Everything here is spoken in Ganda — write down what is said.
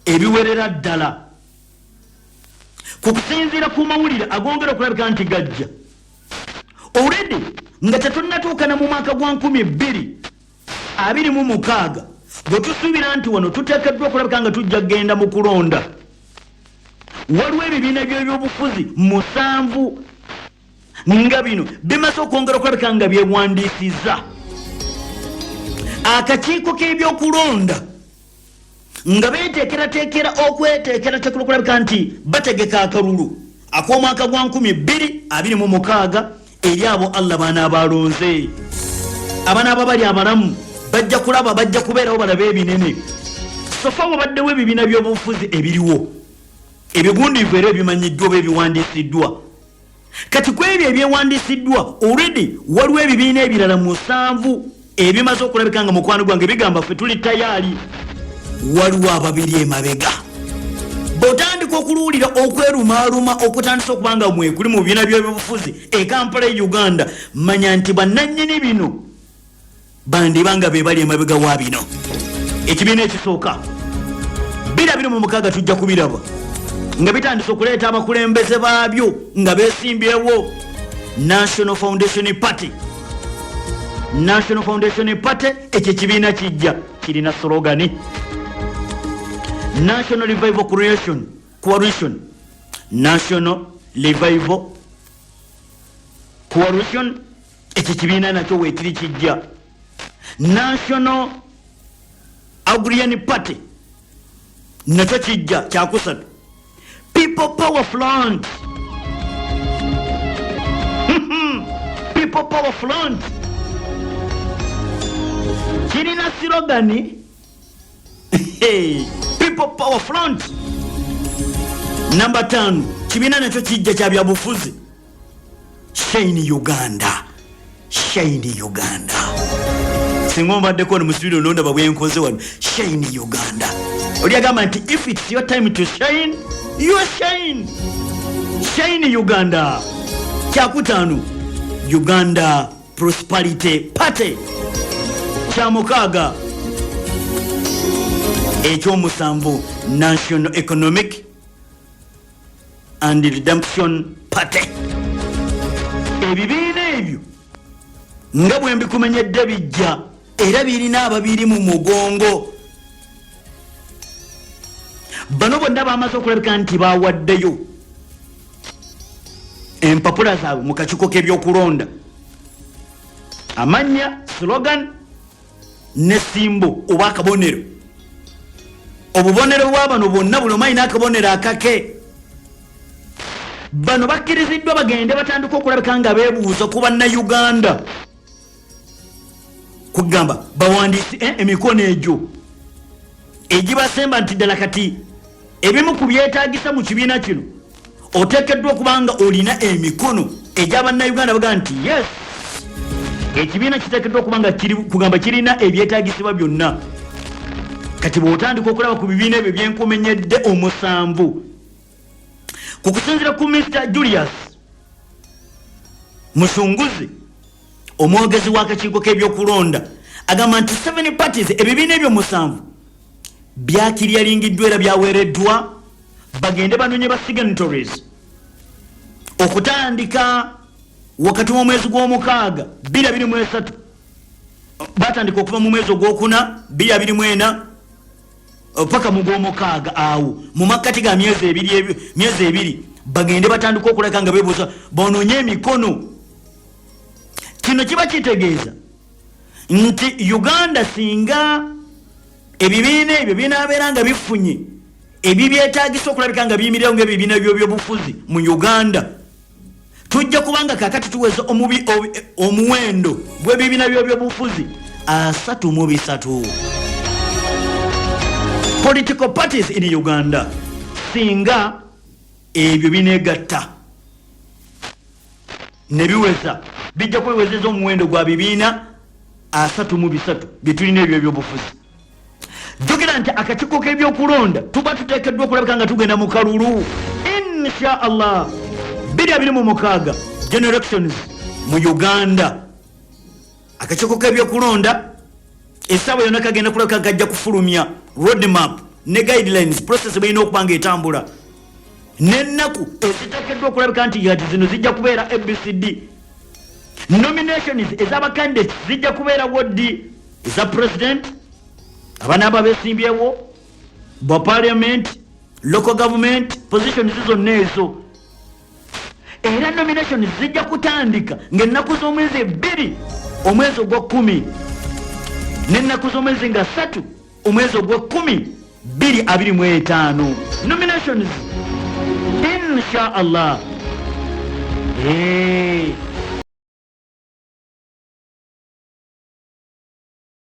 Ebiwerera ddala ku kusinziira ku mawulire agongera okulabika nti gajja already nga tetunnatuukana mu mwaka gwa 2026, bwe tusuubira nti wano tuteekeddwa okulabika nga tujja kugenda mu kulonda, waliwo ebibiina by'ebyobufuzi musanvu nga bino bimaze okwongera okulabika nga byewandiisiza akakiiko k'ebyokulonda, nga beteekerateekera okweteekerateekera okulabika nti bategeka akalulu ak'omwaka gwa 2026 eri abo Allah baana abalonze. Abanaaba bali abalamu bajja kulaba, bajja kubeerawo balabe ebinene. So far wabaddewo ebibiina by'obufuzi ebiriwo ebigundiivu era ebimanyiddwa oba ebiwandiisiddwa. Kati ku ebyo ebyewandiisiddwa, already waliwo ebibiina ebirala musanvu ebimaze okulabika nga, mukwano gwange, bigamba ffe tuli tayaali. Waliwo ababiri emabega. Bw'otandika okuluwulira okwerumaaluma okutandisa okuba nga mwekuli mu bibiina by'ebyobufuzi e Kampala e Uganda, manya nti bannannyini bino bandiba nga be bali emabega wa bino. Ekibiina ekisooka, 2026 tujja kubiraba nga bitandise okuleeta abakulembeze baabyo nga beesimbyewo: National Foundation Party. National Foundation Party, ekyo ekibiina kijja kirina slogan National Revival Creation Coalition. National Revival Coalition, ekyo kibiina nakyo weekiri, kijja. National Agrarian Party nakyo kijja, kyakusatu. People Power Front, People Power Front kirina slogan People Power Front. Namba 5, kibiina nakyo kijja kya byabufuzi, Shine Uganda. Shine Uganda, singa ombaddeko nomusubiri nondaba bwenkoze wano. Shine Uganda, oli agamba nti if it's your time to shine, you shine. Shine Uganda. Kyakutaano, Uganda Prosperity Party. Kyamukaaga, ekyomusanvu, National Economic and Redemption Party. Ebibiina ebyo nga bwe mbikumenyedde bijja era birina ababiri mu mugongo. Bano bonna bamaze okulabika nti bawaddeyo empapula zaabwe mu kakiiko k'ebyokulonda, amannya, slogan ne symbol oba akabonero. Obubonero bwa bano bwonna, buli omu alina akabonero akake. Bano bakkiriziddwa bagende batandika okulabika nga beebuuza ku Bannayuganda, kugamba bawandiisi emikono egyo egibasemba nti ddala kati ebimu ku byetagisa mu kibiina kino oteekeddwa okuba nga olina emikono egy'Abannayuganda bagaa nti yes, ekibiina kiteekeddwa okuba nga kugamba kirina ebyetagisibwa byonna. Kati bw'otandika okulaba ku bibiina ebyo byenkumenyedde omusanvu, ku kusinzira ku Mr Julius Musunguzi, omwogezi w'akakiiko k'ebyokulonda, agamba nti seven parties, ebibiina ebyo musanvu byakiryalingiddwa era byaweereddwa bagende banonye ba signatories okutandika wakati w'omwezi gw'omukaaga 2023. Batandika okuva mu mwezi ogwokuna 2024 paka mu gw'omukaaga awo mu makkati ga myezi ebiri, myezi 2, bagende batandika okulaka nga bebuuza banoonye emikono. Kino kiba kitegeeza nti Uganda, singa ebibiina ebyo binaabeera nga bifunye ebibyetagisa okulabika nga biyimirirawo nga ebibiina byobyobufuzi mu Uganda, tujja kubanga kakati tuweza omuwendo gw'ebibiina byobyobufuzi 33, political parties in Uganda, singa ebyo binegatta ne biweza, bijja kweweezeza omuwendo gwa bibiina 33 byetulina ebyo ebyobufuzi. Jjukira nti akakiiko k'ebyokulonda, tuba tuteekeddwa okulabika nga tugenda mu kalulu, insha Allah, 2026 general elections mu Uganda. Akakiiko k'ebyokulonda essaawa yonna kagenda kulabika kajja kufulumya roadmap. Ne guidelines, process bwelina okuba nga etambula, n'ennaku eziteekeddwa okulabika nti kati zino zijja kubeera ABCD. Nominations ez'aba candidates zijja kubeerawo ddi, eza president, abanaaba besimbyewo bwa parliament, local government positions zonna ezo. Era nomination zijja kutandika ng'ennaku z'omwezi 2 omwezi ogwa 10 n'ennaku z'omwezi nga 3 omwezi ogwa 10 2025 nominations, insha Allah.